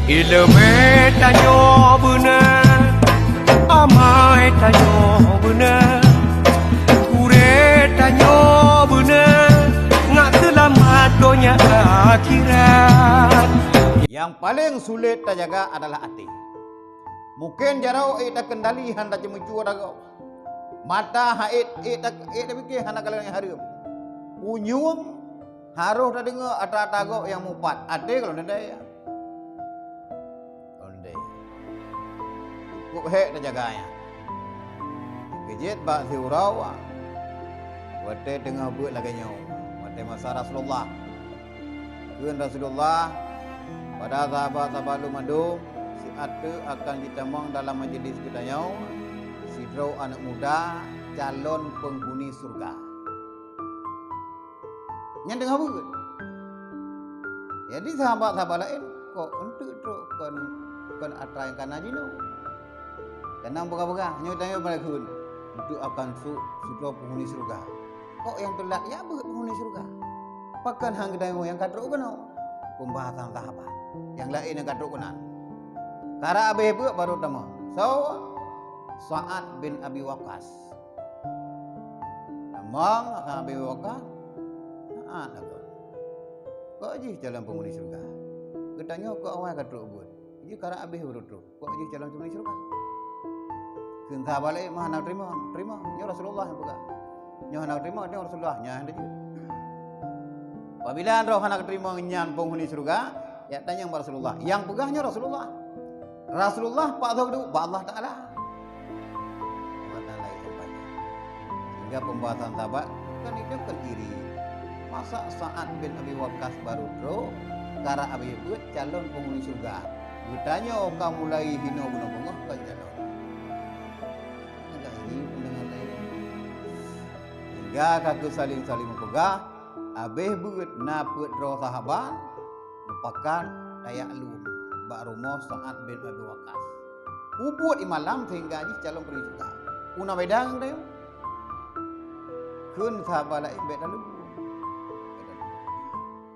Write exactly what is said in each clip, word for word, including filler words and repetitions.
Ileumèe tanyoe beuna, amai tanyoe beuna, gurèe tanyoe beuna, ngat seulamat donya akhirat. Nyang paleng sulet tajaga adalah até. Mungken jaroe ék takeundali hana taceumeucue atra gob. Mata hana ék, ék ta-, ék tapike hana kalon nyang hareuem. Unyueng harôh tadeungoe atra-atra gob nyang mupat. Até kalon teuntèe. Ondeh. Cukup hék tajaga nyan. Keujeuet bak siuroe watèe teungoh beuet lagèe nyoe, watèe masa Rasulullah. Kheun Rasulullah, "Pada sahabat-sahabat lôn mandum, siat teuk akan jitamong dalam majelis geutanyoe sidroe aneuk muda calon peunghuni syeuruga." Nyan teungoh beuet. Jadi, sahabat-sahabat laén, "Kok eunteuk trok kon, kon atra nyang kana jinoe?" Kana peugah-peugah, nyoe tanyoe bak kheun, "Eunteuk akan su-, sidroe peunghuni syeuruga." "Kok nyang teulat jak beuet peunghuni syeuruga? Pakon han geutanyoe nyang ka trok keunoe?" Pembahasan sahabat. Nyang laén nyang ka trok keunan. Karab abéh beuet barô tamong. Soe? Sa'ad bin Abi Waqqas. Tamong, Abi Waqqas, "Sa'ad," takheun, "kok jih calon peunghuni syeuruga? Geutanyoe kok awai ka trok beuet, jih karab abéh barô trok, kok jih calon peunghuni syeuruga?" Kheun sahabat laén, "Meuhana teurimong, teurimong. Nyoe Rasulullah nyang peugah. Nyoe hana teurimong, nyoe Rasulullah nyang teujeuet." Apabila droe hana teurimong nyan peunghuni syeuruga, jak tanyong bak Rasulullah. Nyang peugah nyoe Rasulullah. Rasulullah bak soe geuduek? Bak Allah Taala. Allah Taala nyang sampaikan. Sehingga pembahasan sahabat kan itu kan iri. Masa Sa'ad bin Abi Waqqas barô trok, karab abéh beuet calon peunghuni syeuruga. Geutanyoe ka mulai hinoe bunoe beungoh kon calon. Agak iri pendengar laén. Sehingga ka keu saling-saling meupeugah, abéh beuet na peuet droe sahabat, meupakat tajak lom bak rumoh Sa'ad bin Abi Waqqas. Peubuet ié malam sehingga jih calon peunghuni syeuruga. Peue na beda ngon tanyoe? Kheun sahabat laén, "Bèk talôn.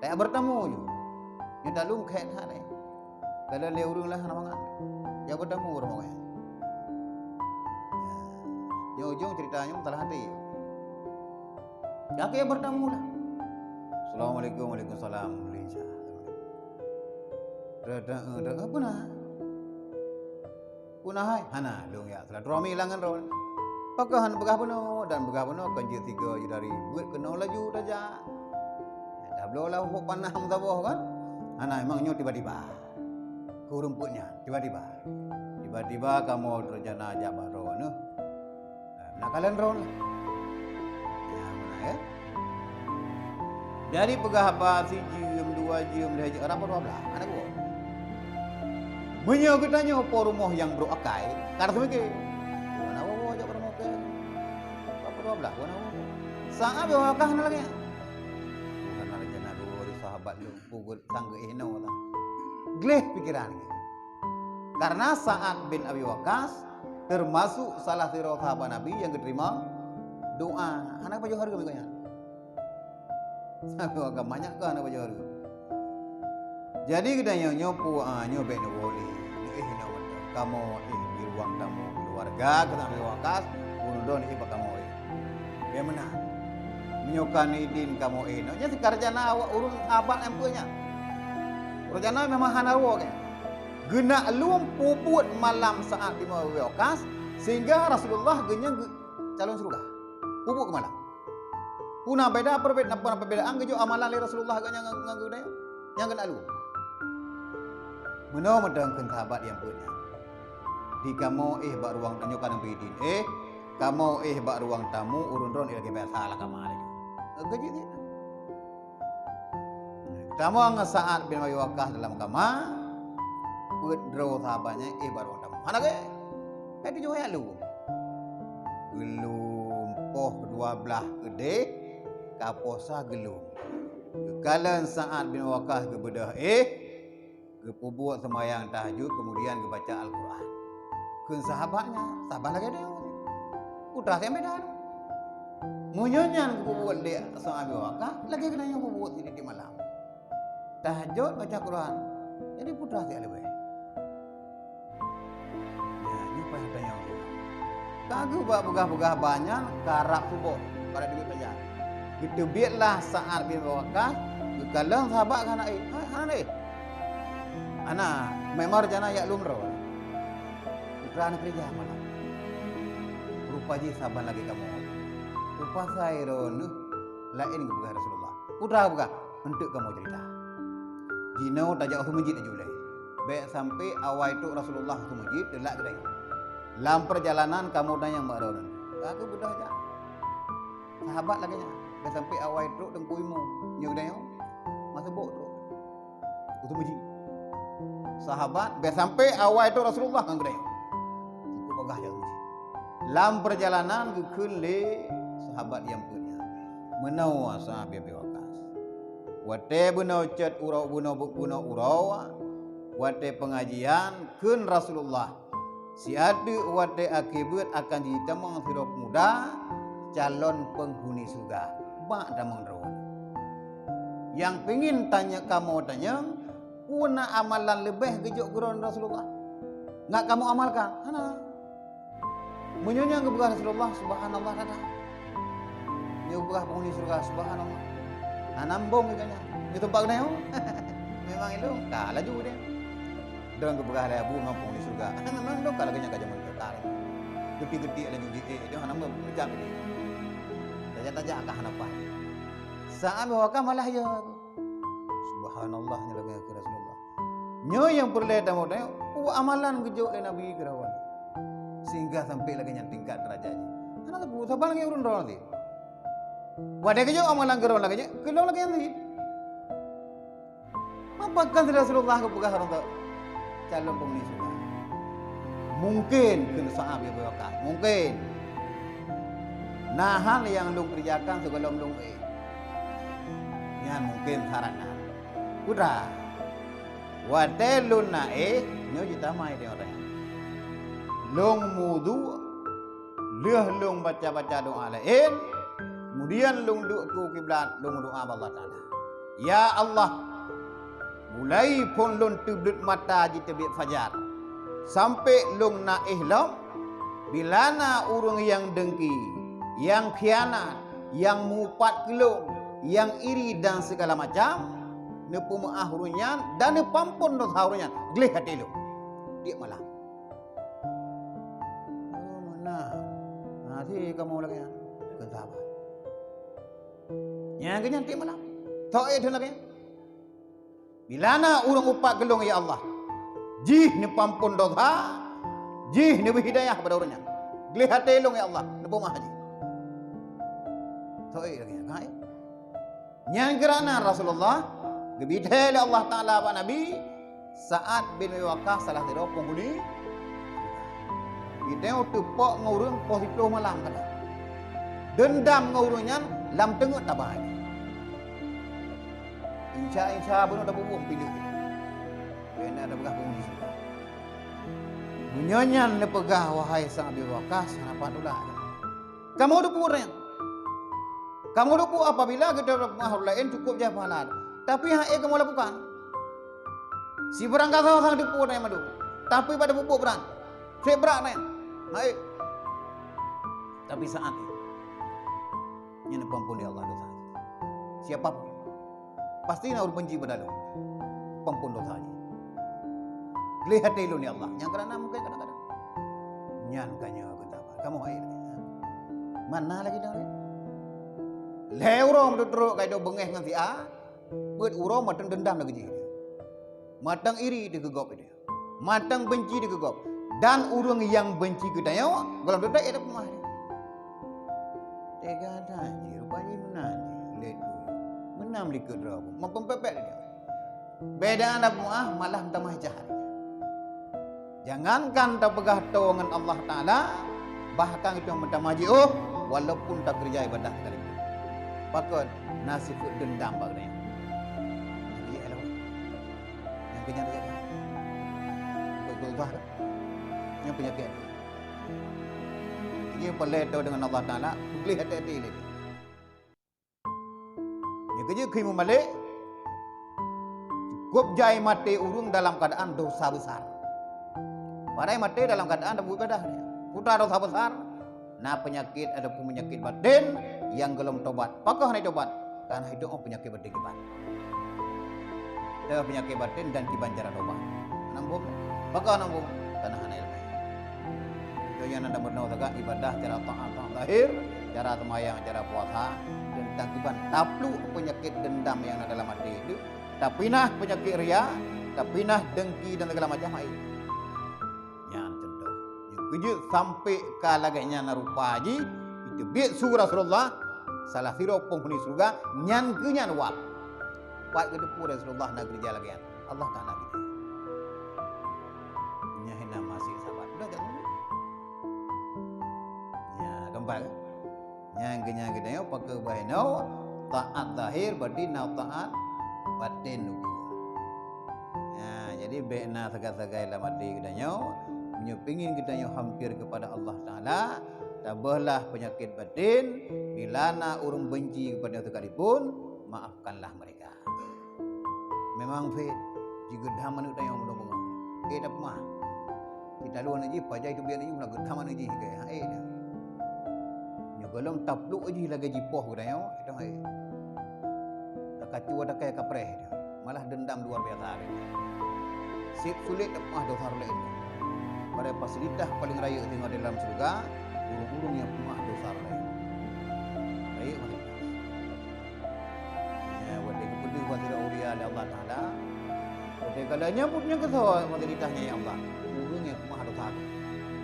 Tajak beurtamu nyoe. Nyoe talôn kheun that nyoe. Kalon lé ureueng lah hana mangat. Jak beurtamu rombongan." Nyoe ujong cerita nyoe masalah até. Akhé beurtamu lah. "Assalamualaikum." "Waalaikumsalam." Lincah. "Peue na? Peue na hai?" "Hana, lôn jak silaturahmi lah ngon droe." Pakon han peugah bunoe, dan peugah bunoe kon jeuet sigoe jeuet dari beuet keunoe laju tajak. Tabloe lah hok panah meusaboh kan? Hana, memang nyoe tiba-tiba. Keu ureueng peuet nyan, tiba-tiba. Tiba-tiba kamoe rencana jak bak droeneuh. Nah, kalon droeneuh. Nyan meunan, ya. Jadi peugah haba sijeuem, dua jeuem, lhèe jeuem, rap dua blah, hana geuwoe. Meunyoe geutanyoe po rumoh nyang brok akai, ka rasa mike. Hana woe-woe jak bak rumoh kèe. Rap dua blah, hana woe. Sa'ad bin Abi Waqqas hana lagèe nyan. Hana rencana geuwoe di sahabat lôn. Peubuet sang geuéh noe tah. Gleh pikeran geuh. Karena Sa'ad bin Abi Waqqas teumasok salah sidroe sahabat Nabi nyang geuteurimong doa. Hana pajoh hareuem gobnyan. Sahabat Abi Waqqas manyak keu hana pajoh hareuem. Jadi geutanyoe nyoe pu-, ah, nyoe bèk neuwoe lé. Neuéh inoe mantong. Kamoe éh di ruang tamu keuluwarga keu Sa'ad bin Abi Waqqas, ureueng droeneuh éh bak kamoe éh. Bèk meunan. Meunyoe ka neuidin kamoe éh inoe, nyan sikareuna awak ureueng sahabat nyang peue nyan. Rencana memang hana woe kèe. Geunak lom peubuet malam Sa'ad bin Abi Waqqas, sehingga Rasulullah geunyang geu-, calon syeuruga. Peubuet keu malam. Peue na beda, perbed-, na perbedaan geujok amalan lé Rasulullah geunyang ngon, ngon geutanyoe? Nyang geunak lom. Meunoe mantong kheun sahabat nyang peuet nyan. Di kamoe éh bak ruang tanyoe ka neubi idin. Éh, kamoe éh bak ruang tamu, ureueng droeneuh lagèe biasa lam kama laju. Geujeuet cit. Tamong Sa'ad bin Abi Waqqas dalam kama, peuet droe sahabat nyan éh bak ruang tamu. Hana lagèe. Ka tujoh ayat lom. Geulom poh dua blah keudéh, ka poh sa geulom. Geukalon Sa'ad bin Waqqas geubeudôh éh, geupeubuet seumayang tahajud, kemudian geubaca Al-Quran. Kheun sahabat nyan, saban lagèe tanyoe. Peue teuma nyang beda? Meunyoe nyan geupeubuet lé Sa'ad bin Waqqas, lagèe geutanyoe peubuet di tiep malam. Tahajud, baca Quran. Jadi peue teuma nyang leubeh? Ka geuba peugah-peugah banyak, karab suboh, karab duit saja. Geuteubiet lah Sa'ad bin Waqqas, geukalon sahabat ka hana éh, hana éh. Ana, memang rencana jak lôn droe. Putra neukeureuja malam. Rupa jih saban lagée kamoe. Rupa sai droeneuh laén geupeugah Rasulullah. Putra geupeugah, eunteuk kamoe ceurita. Jinoe tajak u meuseujid laju lé. Bék sampai awai trok Rasulullah u meuseujid, teulak geutanyoe. Lam peurjalanan kamoe tanyong bak droeneuh. Ka geubeudôh jak. Sahabat lagée nyan. Bék sampai awai trok Teungku Imum. Nyoe geutanyoe, masa bok trok. U meuseujid. Sahabat, bék sampai awai trok Rasulullah ngon geutanyoe. Teungku peugah jak u meuseujid. Lam peurjalanan geukheun lé sahabat nyang peuet nyan. Meunoe Sa'ad bin Abi Waqqas. Watée bunoe cot uroe, bunoe, bunoe uroe, watée peungajian, kheun Rasulullah, "Siat teuk watée akhé beuet akan jitamong sidroe peumuda calon peunghuni syeuruga bak tamong droe. Nyang pingin tanyong kamoe tanyong, peue na amalan leubeh geujok keu droeneuh Rasulullah? Ngat kamoe amalkan?" Hana. Meunyoe nyan geupeugah Rasulullah, subhanallah that. Nyoe geupeugah peunghuni syeuruga, subhanallah. Hana mbong geuh nyan. Nyoe teumpat geutanyoe. Memang ilong ka laju deh. Dong geupeugah lé Abu ngon peunghuni syeuruga. Memang dong ka lagée nyan ka jameun teuka. Geuti-geuti laju jiék, dia hana meupeujam ini. Tajak-tajak ka hana paih. Sa'ad bin Waqqas malah ya. Subhanallah, nyan lagée keu Rasulullah. Nyoe nyang peureulée tamong tanyong, peue amalan geujok lé Nabi keu droe nyoe, sehingga sampai lagée nyan tingkat derajat jih? Hana teupeu, saban lagée ureuëng droe tadi. Watée geujok amalan keu droe lagée nyan, keu lôn lagée nyan cit. Pakon Rasulullah geupeugah droe nyoe calon peunghuni syeuruga? Mungken keu Sa'ad bin Abi Waqqas, mungken. Na hal nyang lôn keureujakan sigohlom lôn éh. Nyan mungken syarat nyan. Putra, watée lôn na éh, nyoe jitamai teungoh nyan. Lôn mudu, lheueh lôn baca-baca doá laén, kemudian lôn duek keu kiblat, lôn meudoá bak Allah Taala. Ya Allah, mulai phon lôn teubleuet mata jiteubiet fajar, sampoe lôn na éh lom, bila na ureuëng nyang dengki, nyang khianat, nyang mupat keu lôn, nyang iri dan sigala macam, neupeumeuáh ureuëng nyan dan neupeuampon desya ureuëng nyan gleh até lôn. Tieb malam. Oh, meunan. Nah, si kamoe lagée nyan. Keu sahabat. Nyang keu nyan tieb malam. Toh éh thon lagée nyan. Bila na ureuëng upat keu lôn, ya Allah, jih neupeuampon desya, jih neubri hidayah bak ureuëng nyan. Gleh até lôn, ya Allah, neupeumaah jih. Toh éh lagée nyan, ka éh. Nyang keurana Rasulullah geubri thée lé Allah Taala bak Nabi, Sa'ad bin Abi Waqqas salah sidroe peunghuni. Geuteupeue ngon ureuëng poh siplôh malam kana. Deundam ngon ureuëng nyan lam teungeut tabai. Insya-insya bunoe tapeubuet pineuk. Keunan tapeugah peunghuni syeuruga. Meunyoe nyan neupeugah, wahai Sa'ad bin Waqqas, hana pat tulak. Kamoe teupeu nyan. Kamoe teupeu apabila geutanyoe meu'ah ureuëng laén cukup jai pahala. Tapi hana éh kamoe lakukan. Sibarang gasoe sang teupeu nyan mandum. Tapi bak teupeu brat. Seb brat nyan. Hana éh. Tapi Sa'ad éh. Nyan neupeuampon lé Allah desya. Siapa pun. Pasti na ureuëng benci bak lôn. Peuampon desya jih. Gleh até lôn, ya Allah. Nyang keurana mungken kadang-kadang. Nyan ka nyoe keu sahabat. Kamoe hai lagée nyan. Mana lagée nyan? Lhée uroe meuteuteuek ka idong beungéh ngon si A, peuet uroe mantong deundam lagée jih. Mantong iri di keu gob ideh. Mantong benci di keu gob. Dan ureuëng nyang benci geutanyoe, gohlom teutap éh tapeumeu'ah. Teuga that jih, rupa jih meunan jih, lé tu. Meunan likot droe, meupeupet lé. Beda na meu'ah, malah meutamah jahat. Jangankan tapeugah toe ngon Allah Taala, bahkan geutanyoe meutamah jiôh, walaupun takeureuja ibadah sekalipun. Pakon? Na sifeuet deundam bak geutanyoe. Jadi, elok. Nyang keu nyan jaga. Untuk berubah. Nyang peunyakét. Jadi, peureulée toe deungon Allah Taala, gleh até-até lé. Nyoe keujeuet keu Imam Malik, cukup jai maté ureuëng dalam keuadaan dosa besar. Padahai maté dalam keuadaan tabuet ibadah. Peue teuma dosa besar, na peunyakét ataupun peunyakét baten nyang gohlom tobat. Pakon hana tobat? Karena itu, oh, peunyakét baten kiban. Teuh peunyakét baten dan kiban cara tobat. Nambung. Pakon nambung? Karena hana ilmu. Itu nyang na meurunoe sagai ibadah cara taat, taat zahir, cara seumayang, cara puasa, dan kiban tapluek peunyakét dendam nyang na dalam até itu, tapinah peunyakét ria, tapinah dengki dan segala macam hai. Nyan contoh. Nyoe keujeuet sampai ka lagée nyan rupa jih, iteubiet su Rasulullah, salah sidroe penghuni syurga, nyan keuh nyan wab. Pat geuteupeue Rasulullah na keureuja lagée nyan. Allah Taala geuteupeue. Nyan hina masih sabat. Udah tak nunggu. Ya, gambar. Nyang keuh nyan geutanyoe pakai bahinoe taat zahir, berarti na taat baten juga. Ya, jadi bék na sagai-sagai lam até geutanyoe, meunyoe pingin geutanyoe hampir kepada Allah Taala, tabeuhlah penyakit batin, bila na ureuëng benci kepada sekalipun, maafkanlah mereka. Memang fit, jigeudam aneuk tanyoe meunong beungoh. Eh, dak mah. Kita lu aneuk jih, paja itu biar aneuk jih, meulah geudam aneuk jih, kayak, ha, eh, dah. Nyoe gohlom tapluek jih lagée jipoh geutanyoe, itu hai. Dak kacu dak kai kapreh dah. Malah dendam luar biasa dah. Seb sulet dak mah dosa laén. Pada fasilitas paling rayeuk singoh di dalam syurga, ureuëng-ureuëng nyang peumah dosa laén. Rayeuk fasilitas. Ya, watée geupeudeuh bak sidroe aulia lé Allah Taala, watée ka lheueh nyan buet nyang keusoe fasilitas nyan, ya Allah, ureuëng nyang peumah dosa.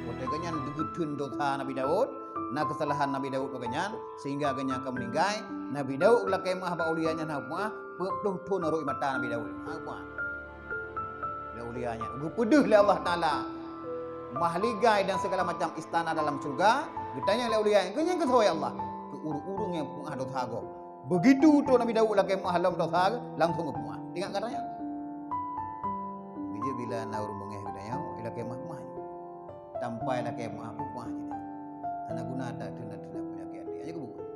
Watée geuh nyan geuteupeue dosa Nabi Daud, na keusalahan Nabi Daud bak geuh nyan, sehingga geuh nyan ka meuninggai. Nabi Daud lakée meuah bak aulia nyan hana peumah, peuet ploh thon rhot mata Nabi Daud. Hana peumah. Lé aulia nyan geupeudeuh lé Allah Taala. Mahligai dan segala macam istana dalam syurga, geutanyong lé aulia nyan, "Keu nyang keusoe, ya Allah?" "Keu ureuëng-ureuëng nyang peumah dosa gob." Begitu trok Nabi Daud lakée meuah lom dosa, langsung geupeumah. Ingat kata nyan. Bijéh bila na ureuëng beungéh geutanyoe, ilakée meuah-meuah. Tampai lakée meuah-meuah jih. Hana guna that teunak-teunak peunyakét até. Hanya keubeukeuh.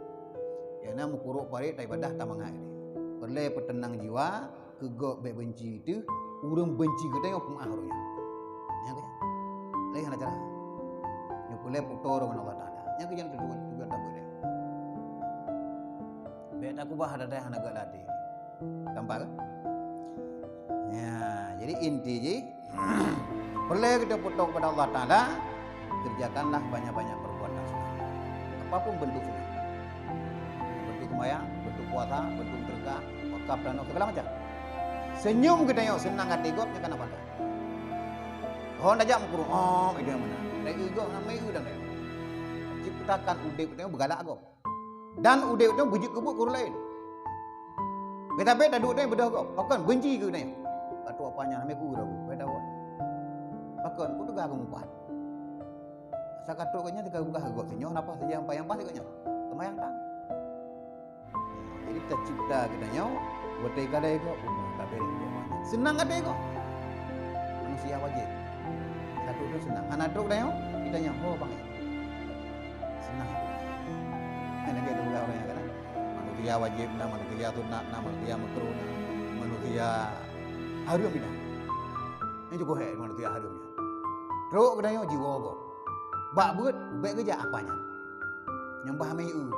Nyang na meukurok parit ibadah tamangat geutanyoe. Peureulée peuteunang jiwa, keu gob bék benci teuh, ureuëng benci geutanyoe peumah ureuëng nyan. Nyang keu nyan. Laén hana cara. Nyoe peureulée putôh ngon Allah Taala. Nyang keu nyan tujuan, tujuan tabeuet. Bék takeubah ata hana geulat até. Gampang kan? Ya, jadi inti jih, peureulée kita putôh kepada Allah Taala, kerjakanlah banyak-banyak perbuatan sunnah. Apapun bentuk sunnah. Bentuk sembahyang, bentuk puasa, bentuk sedekah, wakaf dan segala macam. Senyum geutanyoe, seunang até gob, nyan kana pahala. Hon tajak meukurok, oh, itu yang mana? Dari gob, nama itu dan lain. Ciptakan udeb geutanyoe beugalak gob. Dan udeb nyoe beujeuet keu buet keu ureuëng laén. Geutabeh taduek nyoe beudôh gob, pakon benci keu nyoe. Ka trok apa nyan, hana ku ragu, beda buet. Pakon, ku teuga keu mupat. Asa ka trok keu nyan teuka geupeugah keu gob, sinyoe napa saja nyang payah, pasti keu nyoe. Teumayang tan. Jadi tacipta geutanyoe, watée ka lhée gob, bumoe ka bereng gob. Seunang até gob. Manusia wajéb. Satu tu seunang. Hana trok geutanyoe, geutanyoe ho bangai. Seunang. Kan lagée tu ureuëng nyang kata, manusia wajéb na, manusia sunat na, manusia makruh na, manusia hareuem na. Nyan cukup hék manusia hareuem nyan. Trok geutanyoe jiwoe gob. Bak beuet, bék geujak apa nyan. Nyang bah mé eu.